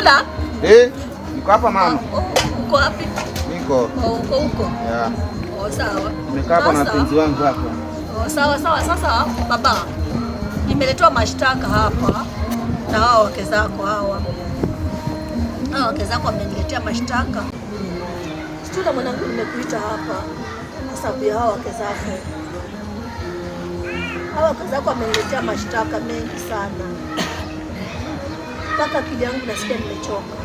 Stula? Eh, niko hapa mama. Oh, uko wapi? Niko. Oh, uko huko. Yeah. Oh, sawa. Nimekaa hapa na Sasa- mpenzi wangu hapa. Oh, sawa sawa. Sasa baba, nimeletewa mashtaka hapa na hawa wake zako hawa. Hawa wake zako wameniletea mashtaka. Stula mwanangu, nimekuita hapa kwa sababu ya hawa wake zako. Hawa wake zako wameniletea mashtaka mengi sana, mpaka akili yangu nasikia nimechoka.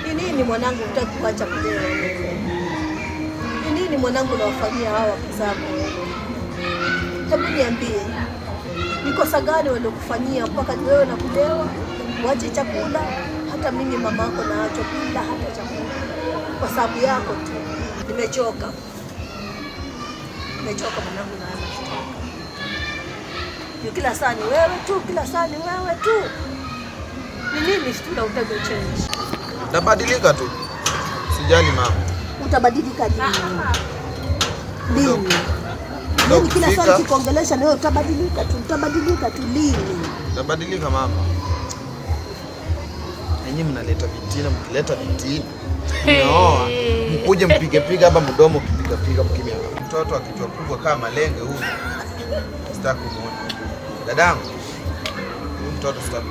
Ni nini mwanangu, hutaki kuacha kulewa wewe? Ni nini mwanangu unawafanyia hawa wake zako wewe? Hebu niambie, ni kosa gani waliokufanyia mpaka wewe na kulewa, uache chakula? Hata mimi mama yako naachwa bila hata chakula kwa sababu yako tu. Nimechoka, nimechoka mwanangu na haya mashtaka. Juu kila saa ni wewe tu, kila saa ni wewe tu. Ni nini Stula hutaki uchange? Nabadilika tu. Sijali mama. Utabadilika lini? Lini? Lini? Kila saa Ukifika- nikikuongelesha ni wewe utabadilika tu, utabadilika tu lini? Nabadilika mama. Nanyi mnaleta vitina, mkileta vitina. Mnaoa, mkuje mpige piga hapa mdomo kipiga piga mkimya. Mtoto akijua kubwa kama malenge huyu. Sitaki kumuona. Dadangu. Huyu mtoto sitaki.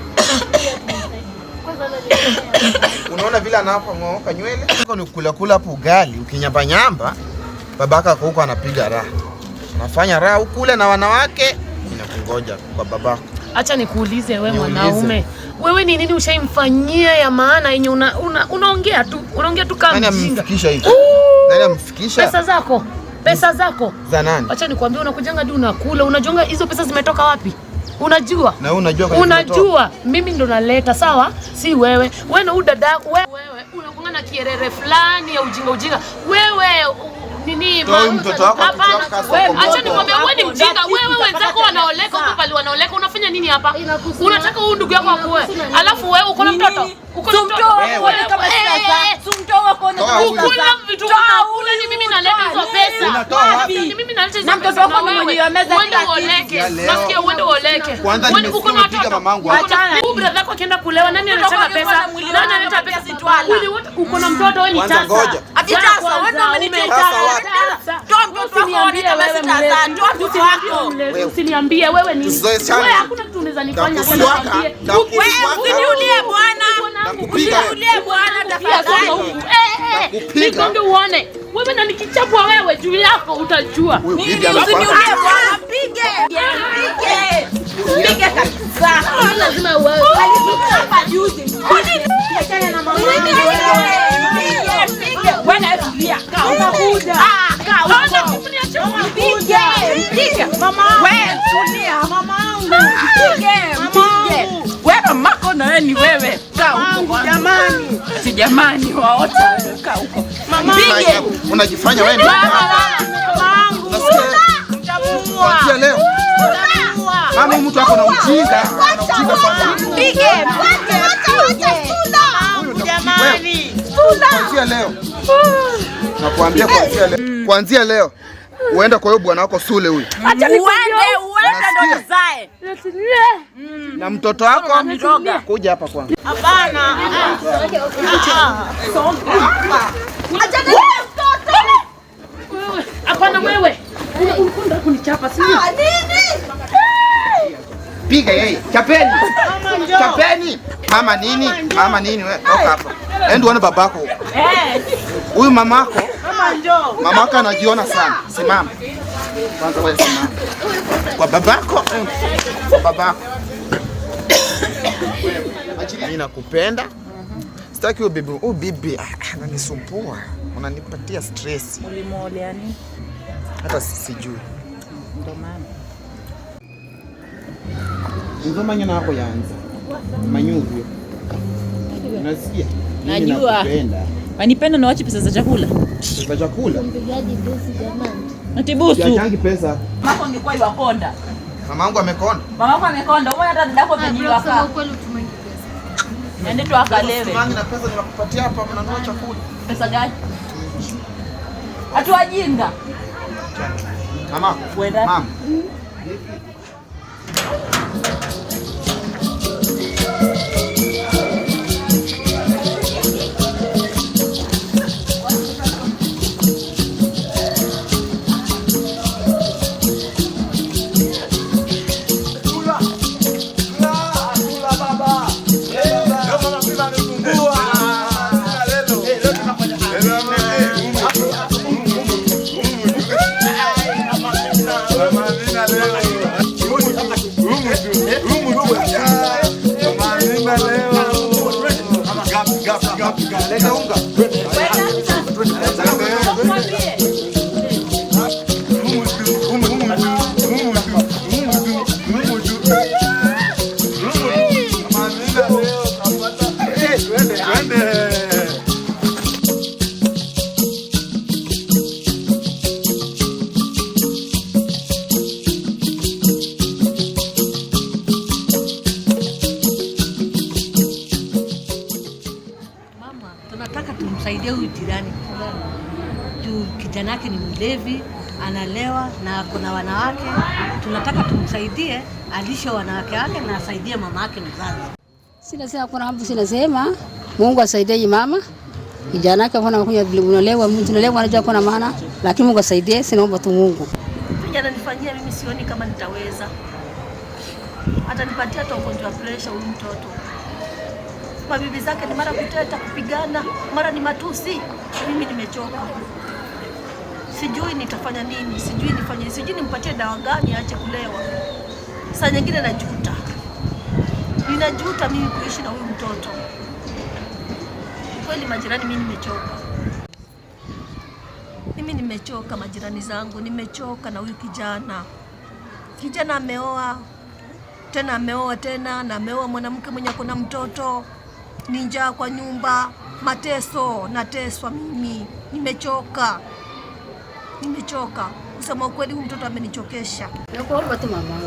Unaona vile anapong'ooka nywele? Huko ni kula kula hapo ugali, ukinyamba nyamba, babaka ako huko anapiga raha. Anafanya raha ukule na wanawake, inakungoja kwa babako. Acha nikuulize we Niulize. mwanaume, wewe ni nini ushaimfanyia ya maana yenye unaongea tu, unaongea tu kama Nani mjinga? amemfikisha hivi? Ooh, Nani amemfikisha? Pesa zako, pesa zako. Za nani? Acha nikwambie, unakujanga hadi unakula, unajuanga hizo pesa zimetoka wapi? Unajua? Na wewe unajua kwenye zimetoka? Unajua mimi ndo naleta, sawa? Si wewe. Wewe na huyu dada wewe unakuanga na kierere fulani ya ujinga ujinga. Wewe nini Toa huyu mtoto wako Hapana, akichua kasi wewe, kwa acha mgongo. nikwambie wewe ni mjinga. Wewe wenzako wanaoleka huko pale wanaoleka, unafanya nini hapa? Unataka huyu ndugu yako akue. Alafu wewe uko na mtoto? Uko na mtoto? Wewe. Toa huyu. Ukula vitu unakula ni mimi naleta hizo pesa. Unatoa wapi? Ni mimi naleta hizo Na mtoto pesa wako ni wewe. mwenye wa meza Uende kila kitu. uoleke. Ya leo. Nasikia uende uoleke. Kwanza Uende nimesikia uko na umepiga watoto. mamangu Uko na- hapa. Huyu brother yako akienda kulewa nani Mtoto analeta wako pesa? angekuwa na mwili Nani wake analeta pia pesa? sitwala. Mwili wote uko na mtoto wewe ni Kwanza tasa. ngoja. Ati Jana tasa, kwanza, wewe ndio umenitia umetasa. Tasa wapi? Tasa. Toa mtoto wako Usiniambie aone kama wewe si tasa. mlevi. Toa mtoto wako. Mlevi, Usiniambie wewe ni Tuzoe sana. wewe, hakuna kitu unaweza nifanya. Nitakuswaka. Niambie. Nitakuswaka. Wewe usiniulie bwana. Nakupiga. Usiniulie bwana tafadhali. Nakupiga. Nigonge uone wewe, na nikichapwa wewe juu yako utajua. Huyu bibi Nini anafanya. usiniulie bwana? Mpige. Mpige. Mpige kabisa. Lazima wewe Alikuchapa juzi. Achana na mama. Mpige, mpige. Bwana tulia. Kaa huko. Ah, kaa huko. Mpige, mpige. Wewe tulia. Mpige, mpige. Wewe mamako na wewe ni wewe. Kaa huko. Jamani. Si jamani waota wewe kaa huko. Mpige. Unajifanya wewe ni Unasikia? Kuanzia leo. Mama huyu mtu ako na ujinga, ana ujinga sana. Mpige, mpige. Huyu jamani. Kuanzia leo. Nakuambia kuanzia leo. Kuanzia leo. Uenda kwa huyo bwana wako Sule huyu. Uende, uende ndo Unasikia? nizae. Na mtoto wako kuja hapa kwangu. Hapana. Wewe, hapana wewe. Ulikuwa unataka kunichapa si ndio? Piga yeye. Chapeni. Chapeni. Mama nini? Mama nini wewe? Toka hapa. Enda uone babako. Huyu mamako. Mamako anajiona sana. Simama. Kwanza wewe simama. Kwa babako. Kwa babako. Mimi nakupenda. Sitaki huyu bibi. Huyu bibi ananisumbua. Unanipatia stress. Ulimuolea nini? Hata sijui. Ndo maana. Nzomanya nako yanza. Manyuvyo. Unasikia? Mimi Najua. nakupenda. Wanipenda na wachi pesa za chakula. Pesa chakula. Mpigaji busu jamani. Natibusu. Siachangi pesa. Mamako angekuwa yuakonda. Mamangu amekonda. Mamako amekonda. Umeona hata dadako venye Kusema yuakaa. ukweli utumangi pesa. Ende tu akalewe. Mangi na pesa ninakupatia hapa mnanunua chakula. Pesa gani? Hatu wajinga. Mama. Uenda. Mama. Kijana yake ni mlevi, analewa na kuna wanawake. Tunataka tumsaidie alishe wanawake wake na asaidie mama yake mzazi. Sina sema kuna hapo, sina sema Mungu asaidie hii mama. Kijana yake kuna kunywa unalewa, mtu unalewa anajua kuna maana, lakini Mungu asaidie, sinaomba tu Mungu. Vijana nifanyia mimi sioni kama nitaweza. Atanipatia hata ugonjwa wa pressure huyu mtoto. Mabibi zake ni mara kuteta, kupigana, mara ni matusi. Mimi nimechoka. Sijui nitafanya nini, sijui nifanye, sijui nimpatie dawa gani aache kulewa. Saa nyingine najuta. Ninajuta mimi kuishi na huyu mtoto. Kweli majirani, mimi nimechoka. Mimi nimechoka majirani zangu, nimechoka na huyu kijana. Kijana ameoa tena, ameoa tena na ameoa mwanamke mwenye ako na mtoto. Ni njaa kwa nyumba, mateso, nateswa mimi. Nimechoka. Nimechoka. Kusema ukweli huyu mtoto amenichokesha. Nakuomba tu mama,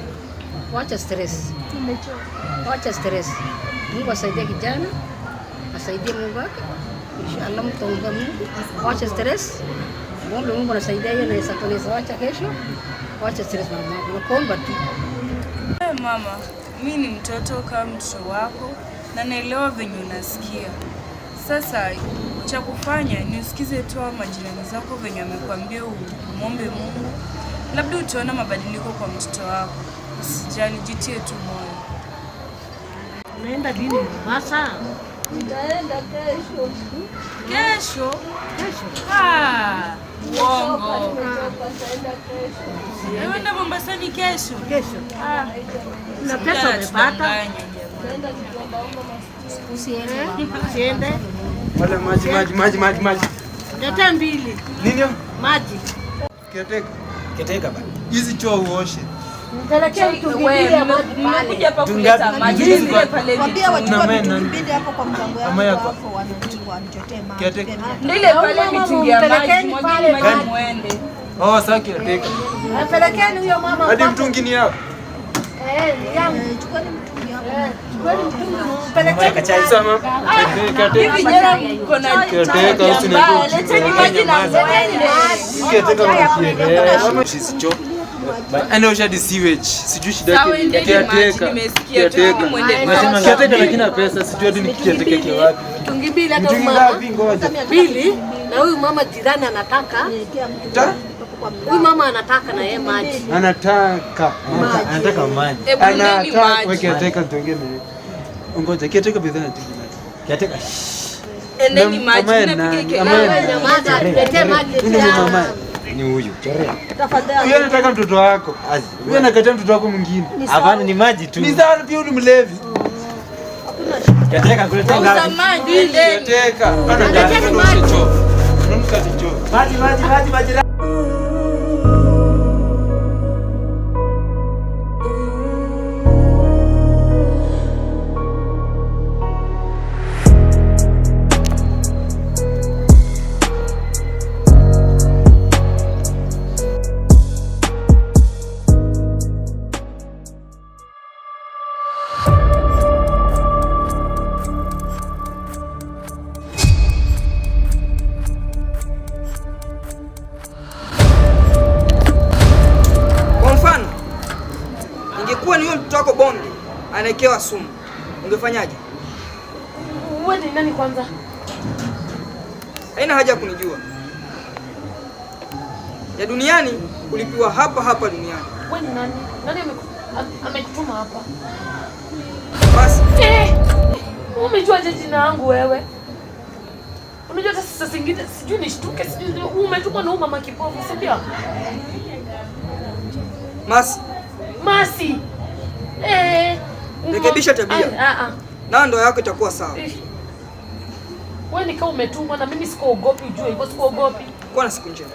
wacha stress. Nimechoka. Wacha stress. Mungu asaidie kijana, asaidie Mungu wake. Inshallah mtaomba Mungu. Wacha stress. Mungu Mungu anasaidia yeye na isakoneza wacha kesho. Wacha stress mama. Nakuomba tu. Hey mama, mimi ni mtoto kama mtoto wako na naelewa venye unasikia. Sasa cha kufanya ni usikize tu majirani zako venye wamekwambia umuombe Mungu. Labda utaona mabadiliko kwa mtoto wako. Usijali, jitie tu moyo. Unaenda lini Mombasa? Nitaenda kesho. Kesho? Kesho. Ah, uongo. Nitaenda kesho. Unaenda Mombasa ni kesho? Kesho. Ah. Na pesa umepata? Usiende. Usiende. Wala maji maji maji maji maji. Leta mbili. Nini? Maji. Keteka. Keteka bana. Hizi choo uoshe. Mpelekee mtungi mbili ya maji pale. Mmekuja hapa kuleta maji zile pale. Mwambie wachukue mitungi mbili hapo kwa mlango yangu hapo wanachukua wanichotee maji. Ndio ile pale mitungi ya maji, mwageni maji muende. Oh, sasa keteka. Mpelekeni huyo mama. Hadi mtungi ni hapo. Eh, yangu. Chukueni mtungi hapo. Chukueni mtungi mpelekeni. Sama. Keteka. Vijana mko na Keteka usiniambie. Leteni maji na muende. Keteka unakielewa. Sisi choo. Ana ushadi sewage. Sijui shida yake. Keteka. Keteka. Keteka lakini pesa sijui hadi nikiketeka kwa wapi. Mtungi mbili hata mama. Mbili na huyu mama jirani anataka. Huyu mama anataka na yeye maji. Anataka. Anataka maji. Anataka weke keteka tuongee naye. Ngoja keteka bidhaa maji. Keteka. Endeni maji napiga kelele. Nyamaza, letee maji. Ni mama. Ni huyu. Tafadhali. Huyu anataka mtoto wako. Huyu anakataa mtoto wako mwingine. Hapana, ni maji tu. Ni sawa pia ni mlevi. Keteka kuleta maji. Keteka. Anataka maji. Maji maji maji maji. Anaekewa sumu. Ungefanyaje? Wewe ni nani kwanza? Haina haja kunijua. Ya duniani ulipiwa hapa hapa duniani. Wewe ni nani? Nani amekutuma hapa? Basi. Umejua je jina langu wewe? Unajua hata sasa zingine sijui nishtuke, sijui umetumwa na huyu mama kipofu, si ndio? Masi. Masi. Rekebisha tabia. Na ndoa yako itakuwa sawa. Wewe ni kama umetumwa na mimi sikuogopi, ujue hivyo sikuogopi. Kuwa na siku njema.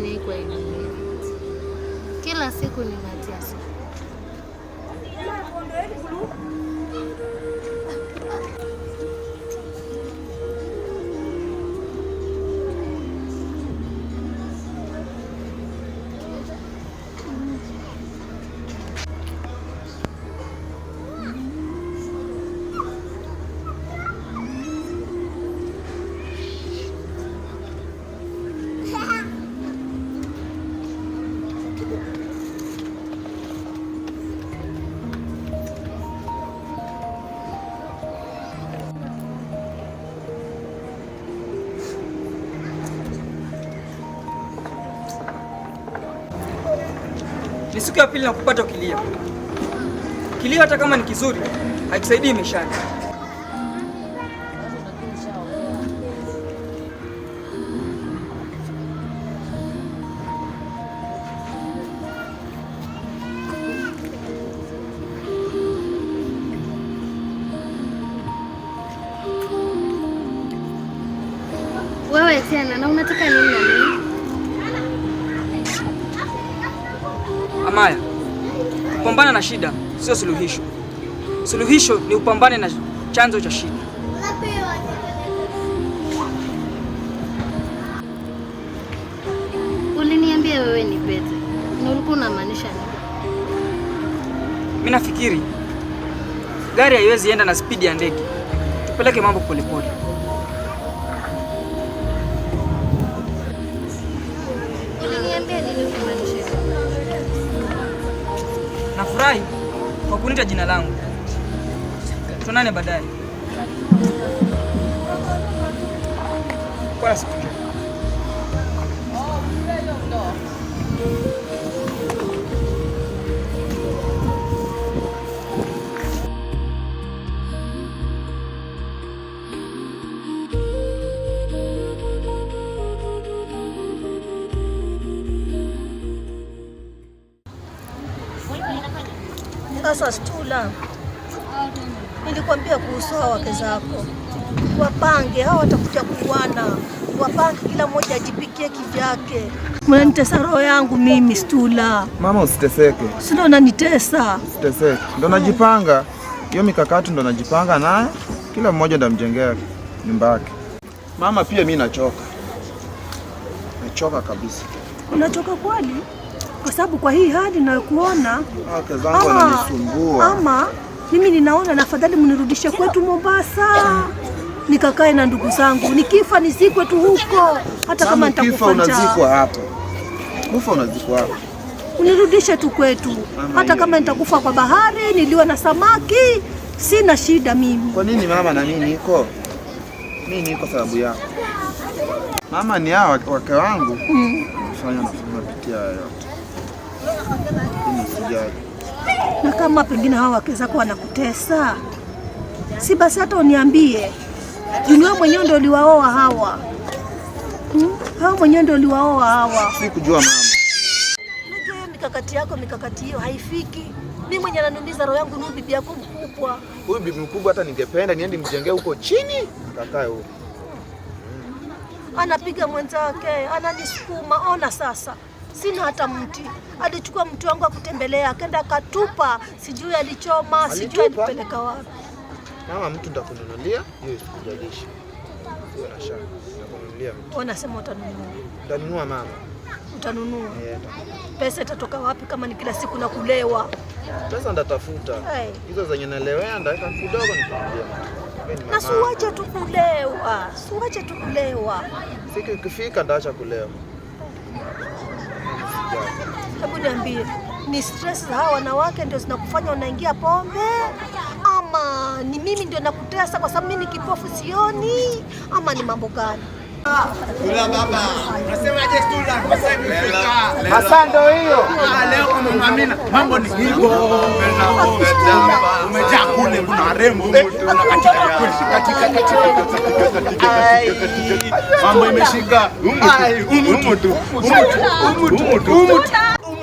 nini kwa hii dunia? Kila siku ni mateso. Ni siku ya pili na kupata ukilia. Kilio hata kama ni kizuri, hakisaidii maishani. Wewe tena na unataka nini na mimi? Amaya, kupambana na shida sio suluhisho. Suluhisho ni upambane na chanzo cha shida. Uliniambia wewe ni pete. Na ulikuwa unamaanisha nini? Mimi nafikiri gari haiwezi enda na spidi ya ndege. Tupeleke mambo polepole. Uliniambia nini ukimaanisha hivyo? Nafurahi kwa kuniita jina langu. Tuonane baadaye. Kwa siku njema. Sasa Stula, nilikwambia kuhusu hawa wake zako. Wapange, hawa watakuja kuuana. Wapange, kila mmoja ajipikie kivyake. Mnanitesa roho yangu mimi Stula. Mama usiteseke. Si ndio unanitesa? Usiteseke. Ndio najipanga. Hiyo mikakati ndio najipanga nayo. Kila mmoja ndamjengea nyumba yake. Mama pia mimi nachoka. Nachoka kabisa. Unachoka kweli? Kwa sababu kwa hii hali ninayokuona wake zangu wananisumbua. Ama mimi ninaona na afadhali mnirudishe kwetu Mombasa. Nikakae na ndugu zangu. Nikifa nizikwe tu huko. Hata kama nitakufa njaa. Unazikwa hapo. Kufa unazikwa hapo. Unirudishe tu kwetu. Hata kama nitakufa kwa bahari, niliwa na samaki, sina shida mimi. Kwa nini mama na mimi niko? Mimi niko sababu yako. Mama ni hawa wake wangu. Fanya napitia yote. Na kama pengine hawa wake zako wanakutesa, si basi hata uniambie. Juu mwenyewe ndio uliwaoa hawa. Hawa mwenyewe ndio uliwaoa hawa. Sikujua mama. Unajua mikakati yako, mikakati hiyo haifiki. Mimi mwenye ananiumiza roho yangu ni bibi yako mkubwa. Huyu bibi mkubwa hata ningependa niende mjengee huko chini, akakae huko. Anapiga mwenzake, ananisukuma. Ona sasa. Sina hata mti. Alichukua mti wangu akutembelea, akaenda akatupa, sijui alichoma, sijui alipeleka wapi. Mama mtu nitakununulia, hiyo isikujalishe. Sio na shaka. Nitakununulia mtu. Wanasema utanunua. Utanunua mama. Utanunua. Pesa itatoka wapi kama ni kila siku nakulewa? Pesa ndatafuta. Hizo zenye nalewea ndaweka kidogo nikununulia. Na siuache tu kulewa. Siuache tu kulewa. Siku ikifika ndaacha kulewa. Hebu niambie, ni stress za hawa wanawake ndio zinakufanya unaingia pombe ama ni mimi ndio nakutesa kwa sababu mimi ni kipofu sioni, ama ni mambo gani? Stula baba. Unasemaje Stula? Hasa ndio hiyo. Leo kwa Mama Amina mambo ni hivyo. Umejaa kule kuna rembo katika katika katika. Mambo imeshika. Umutu. Umutu. Umutu.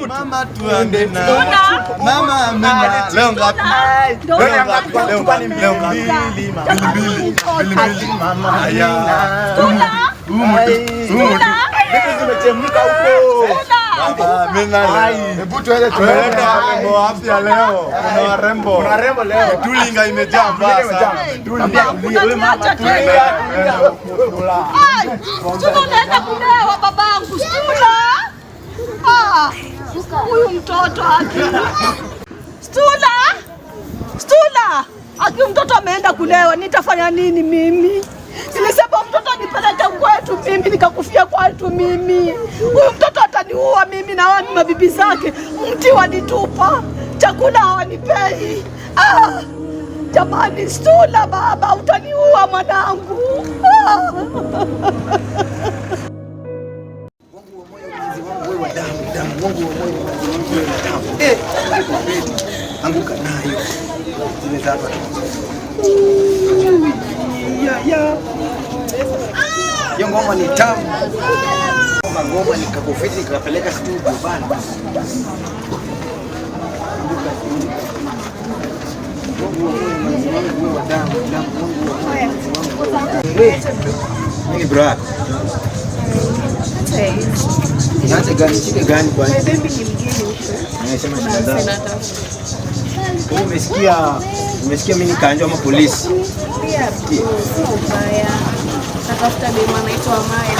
Mama tuende na Mama Amina. Leo ngapi? Leo ngapi? Leo ngapi? Leo ngapi? Mbili. Mbili. Mama Amina. Umutu. Umutu. Vitu zimechemka huko. Baba, mimi na hebu tuende tuende warembo afya leo. Kuna warembo. Kuna warembo leo. Tulinga imejaa mbaya sana. Tulinga. Wewe mama tulinga. Ai, Stula unaenda kulewa babangu. Stula. Ah, huyu mtoto aki. Stula. Stula. Aki mtoto ameenda kulewa, nitafanya nini mimi? Nilisema mtoto nipeleke kwetu mimi, nikakufia kwetu mimi. Huyu mtoto ataniua mimi na wao mabibi zake. Mti wanitupa, chakula hawanipei. Ah, jamani Stula baba, utaniua mwanangu. Ah. Anguka nayo. Zile za hapa tu. Ya. Hiyo ngoma ni tamu. Ngoma nikakofiti nikapeleka studio bana. Mimi bro. Niache gani chike gani kwani? Baby ni mgeni huko. Nimesema shida zangu. Umesikia mimi nikaanjwa ama polisi? Pia sio ubaya. Natafuta demu anaitwa Maya.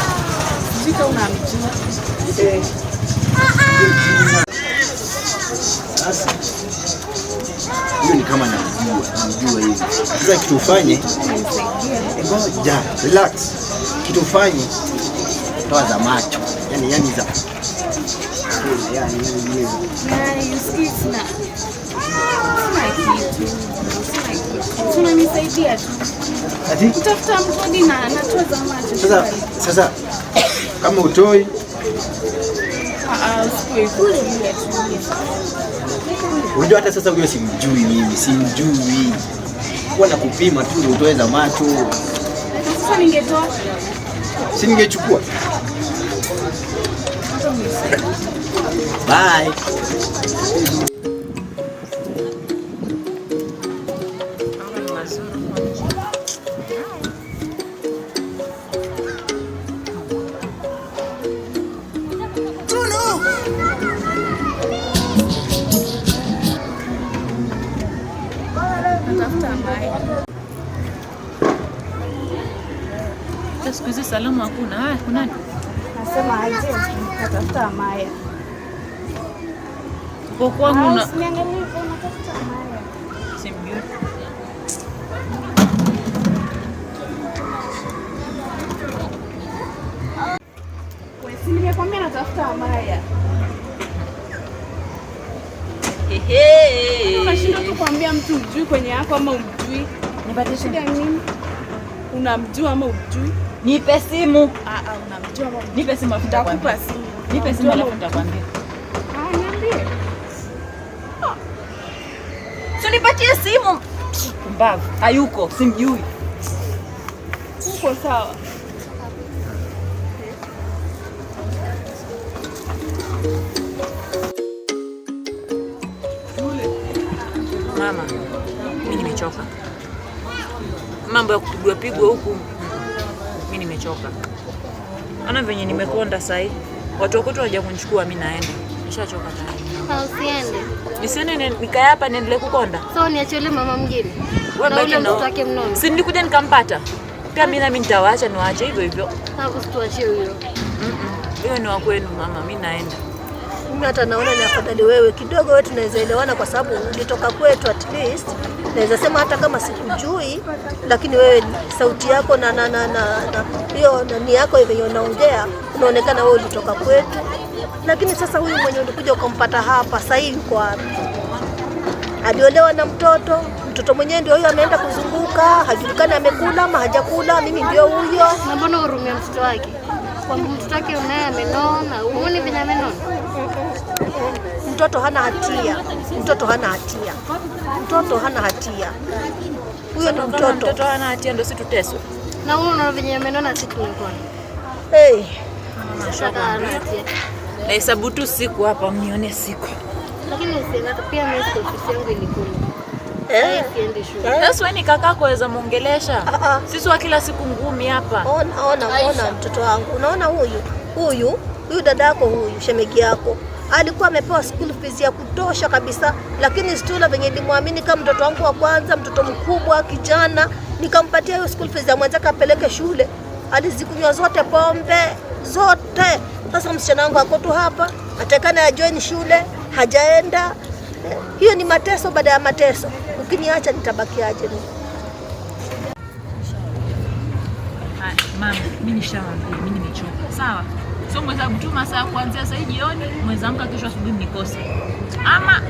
Sijui kama unamjua. Sasa hiyo ni kama namjua hivi. Sasa kitu ufanye, ngoja, relax. Kitu ufanye, toa za macho. Yani za. Yani hivi. Na kitu. Tunanisaidia tu. Ati? Kutafuta mkodi na natoa za macho. Sasa kama utoi unajua hata sasa huyo simjui mimi, simjui. Kwa nakupima tu ndio utoe za macho. Sasa ningetoa. Si ningechukua. Bye. Siku hizi salamu hakuna. Haya, kuna nani? Nasema aje, natafuta Maya. Kwa kwangu na usiniangalie hivyo, natafuta Maya. Simjui. Wewe si nimekwambia natafuta Maya. Ehe. Unashindwa tu kuambia mtu ujui kwenye yako ama umjui. Nipatie shida nini? Unamjua ama umjui? Nipe simu. Unamjua ama umjui? Nipe simu afu nitakupa simu. Nipe simu alafu nitakwambia. Niambie. Si nipatie simu. Pumbavu. Hayuko, simjui. Uko sawa. Mama, mimi nimechoka. Mambo ya kupigwa pigwa huku mimi nimechoka. Ana venye nimekonda sasa hivi. Watu wako tu hawaja kunichukua mimi naenda. Nishachoka tayari. Usiende. Nisiende nikae hapa niendelee kukonda. So niache yule mama mgeni. Na ule mtoto wake mnono. Si nilikuja nikampata. Pia mimi nami nitawaacha niwaache hivyo hivyo. Hapo usituachie huyo. Hiyo ni wa kwenu mama, mimi naenda. Mimi hata naona ni afadhali wewe kidogo, wewe tunaweza elewana kwa sababu ulitoka kwetu at least. Naweza sema hata kama sikujui, lakini wewe sauti yako na na na na hiyo nani yako hiyo unaongea, unaonekana wewe ulitoka kwetu. Lakini sasa huyu mwenye ulikuja ukampata hapa sasa hivi yuko wapi? Aliolewa na mtoto, mtoto mwenyewe ndio huyo ameenda kuzunguka, hajulikani amekula ama hajakula, mimi ndio huyo. Na mbona hurumia mtoto wake? Kwa mtoto wake unaye amenona, uone vile amenona. Mtoto hana hatia. Mtoto hana hatia. Mtoto hana hatia. Huyo ni mtoto. Mtoto hana hatia ndio si tuteswe. Na wewe unaona vile amenona si tumekona. Hey. Na hesabu tu siku hapa mnione siku. Lakini usienda pia mimi ofisi yangu ilikula. Siendi shule. Sasa wewe ni kakako waweza muongelesha. Sisi wa kila siku ngumi hapa. Ona mtoto wangu. Unaona huyu? Huyu dada yako huyu shemegi yako alikuwa amepewa school fees ya kutosha kabisa, lakini Stula venye nilimwamini kama mtoto wangu wa kwanza, mtoto mkubwa kijana, nikampatia hiyo school fees ya mwenzake apeleke shule. Alizikunywa zote pombe zote. Sasa msichana wangu ako tu hapa, atakana ya join shule, hajaenda. Hiyo ni mateso baada ya mateso. Ukiniacha nitabakiaje mimi? Mama, mimi nishawaambia, mimi nimechoka. Sawa? So mweza kutuma saa kuanzia saa hii jioni, mweza amka kesho asubuhi mnikose. Ama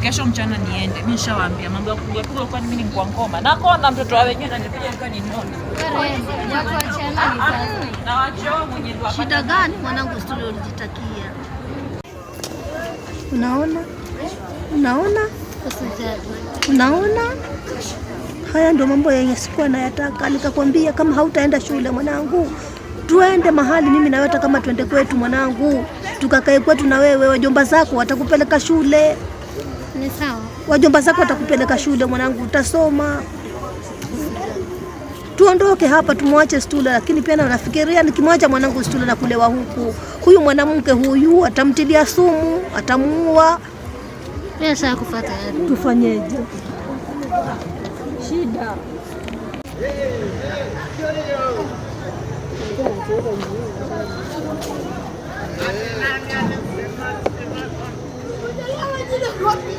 kesho mchana niende. Mimi nishawaambia mambo ya kupiga piga kwani mimi ni mkwa ngoma. Na kona mtoto wa wenyewe ananipiga nikiwa ninona. Na wacho mwenye ndo Shida gani mwanangu Stula ulijitakia? Unaona? Unaona? Unaona? Haya ndio mambo yenye sikuwa nayataka. Nikakwambia kama hautaenda shule mwanangu, tuende mahali mimi na wewe, kama tuende kwetu mwanangu, tukakae kwetu na wewe. Wajomba zako watakupeleka shule. Ni sawa. Wajomba zako watakupeleka shule mwanangu, utasoma. Tuondoke hapa tumwache Stula, lakini pia na nafikiria nikimwacha mwanangu Stula na kulewa huku, huyu mwanamke huyu atamtilia sumu, atamuua. Mimi sasa kufuata tayari. Tufanyeje? Shida. Wasi.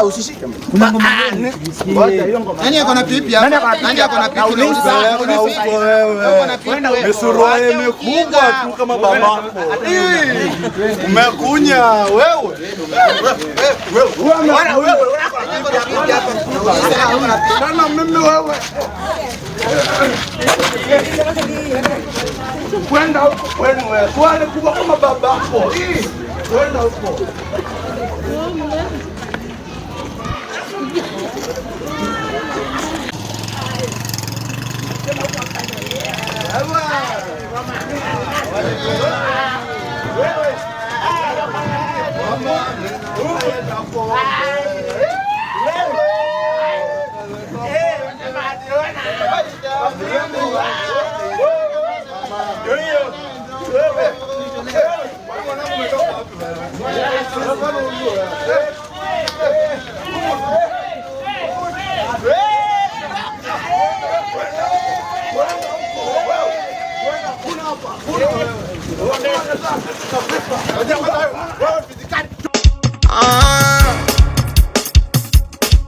Usishike. Kuna ngoma gani? Nani ako na pipi hapa? Nani ako na pipi? Wewe. Misuruali mikubwa tu kama babako. Umekunya wewe. Wewe. Kama mimi wewe. Kwenda huko kwenu wewe. Suruali kubwa kama babako. Kwenda huko.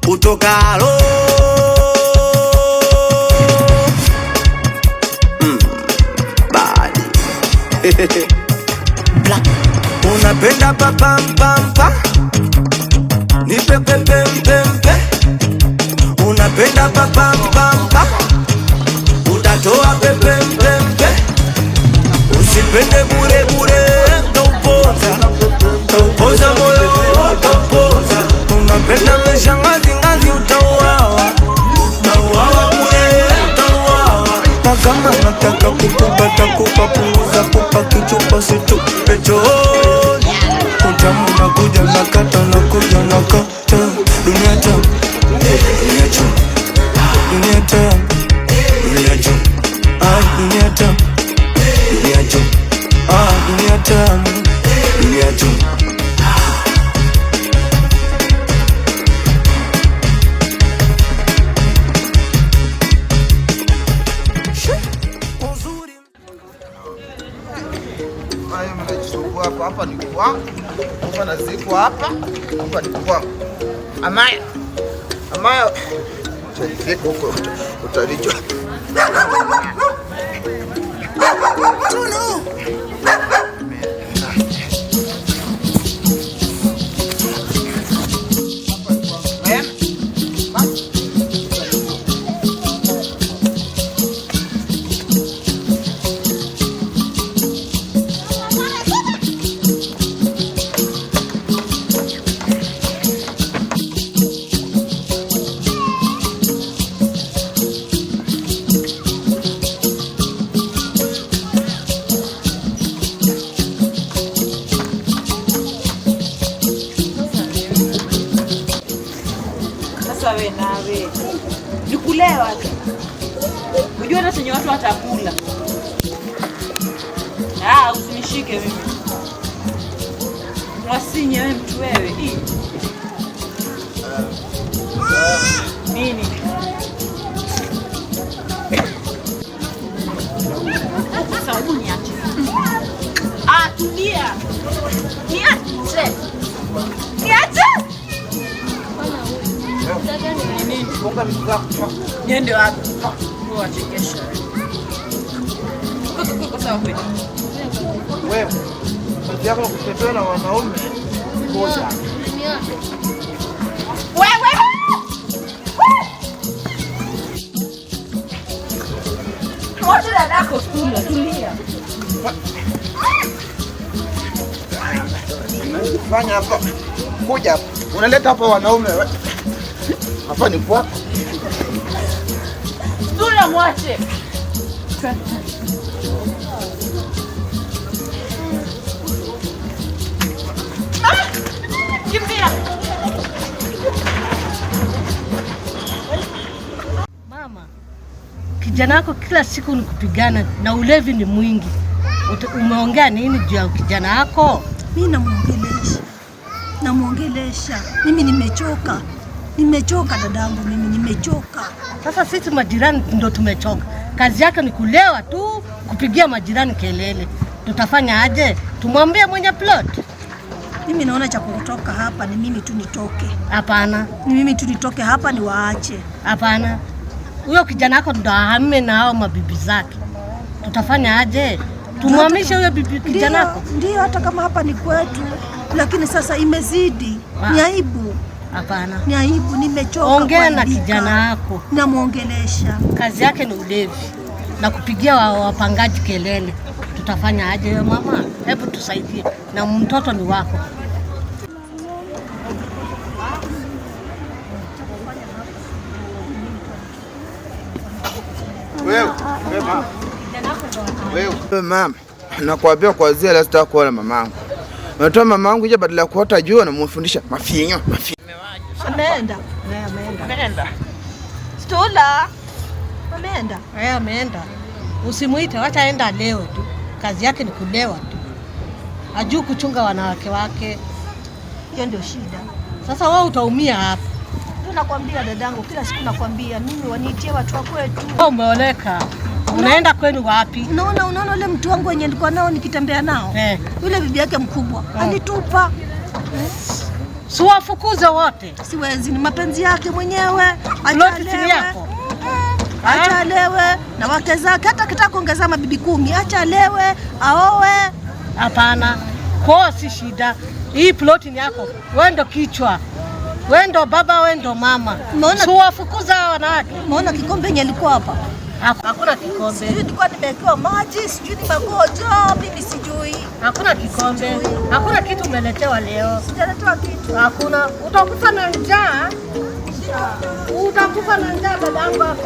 Utokalo bad. Black. Unapenda papampampa nipe pepempempe. Unapenda papampampa utatoa pepempempe. Usipende bure bure utaupoza, utaupoza moyo utaupoza. Unapenda maisha ngazi ngazi utauawa, utauawa bure utauawa. Na kama nataka kukupa takupa, punguza kupa kichupa situpe chooni. Utamu nakuja nakata nakuja nakata. Dunia tamu, dunia tamu, dunia tamu, dunia tamu, ah dunia tamu, dunia tamu, ah dunia tamu, dunia tamu. Hapa ni kwangu, hapa nazikwa hapa, hapa ni kwangu. Amaya, Amaya, utanizika huko, utalijua. Sasa we nawe ni kulewa tu, unajua hata chenye watu watakula. Ah, usinishike mimi wasinye wewe mtu wewe. Ii. Nini? Sasa hebu niache. Ah, tulia. Niache. Niache. Niende wapi? Wachekesha. Uko sawa kweli? Wewe kazi yako kutembea na wanaume ngoja. Wewe. Wacha dadako tulia, tulia. Fanya hapa. Kuja hapa. Unaleta hapa wanaume wewe. Hapa ni kwako. Tulia mwache. Ah! Kimbia. Mama, kijana wako kila siku ni kupigana na ulevi ni mwingi. Umeongea nini juu ya kijana wako? Mimi namuongelesha. Namuongelesha. Mimi nimechoka. Nimechoka dadangu, mimi nimechoka. Sasa sisi majirani ndo tumechoka. Kazi yake ni kulewa tu, kupigia majirani kelele. Tutafanya aje? Tumwambie mwenye plot? Mimi naona cha kutoka hapa ni mimi tu nitoke. Hapana. Ni mimi tu nitoke hapa niwaache. Hapana. Huyo kijana wako ndo ahame na hao mabibi zake. Tutafanya aje? Tumwamishe huyo bibi kijana wako? Ndio, hata kama hapa ni kwetu, lakini sasa imezidi. Ni aibu. Hapana. Ni aibu, nimechoka. Ongea na kijana wako. Namuongelesha. Kazi yake ni ulevi na kupigia wapangaji kelele. Tutafanya aje wewe mama? Hebu tusaidie. Na mtoto ni wako. Wewe, wewe mama. Wewe mama, nakwambia kuanzia leo sitakuwa na mamangu. Unatoa mamangu nje badala ya kuota jua na mfundisha mafinyo, mafinyo. Ameenda. Ameenda. Ameenda. Stula. Ameenda. Ameenda. Usimuite, wacha aenda leo tu. Kazi yake ni kulewa tu. Hajui kuchunga wanawake wake. Hiyo ndio shida. Sasa wewe utaumia hapa. Ndio nakwambia dadangu, kila siku nakwambia mimi waniitie watu wa kwetu. Wewe umeoleka. Unaenda kwenu wapi? Unaona yule mtu wangu wenye nilikuwa nao nikitembea nao. Yule bibi yake mkubwa alitupa. Siwafukuze wote. Siwezi, ni mapenzi yake mwenyewe. Acha yako. Acha alewe na wake zake, hata akitaka kuongeza mabibi 10, acha alewe, aoe. Hapana. Kwa si shida. Hii plot ni yako. Wewe ndo kichwa. Wewe ndo baba, wewe ndo mama. Siwafukuza wanawake. Umeona kikombe yenye ilikuwa hapa? Hakuna kikombe. Sijui nilikuwa nimewekewa maji, sijui ni magojo, mimi sijui. Hakuna kikombe. Hakuna kitu umeletewa leo. Sijaletewa kitu. Hakuna. Utakufa na njaa. Utakufa na njaa dadangu hapa.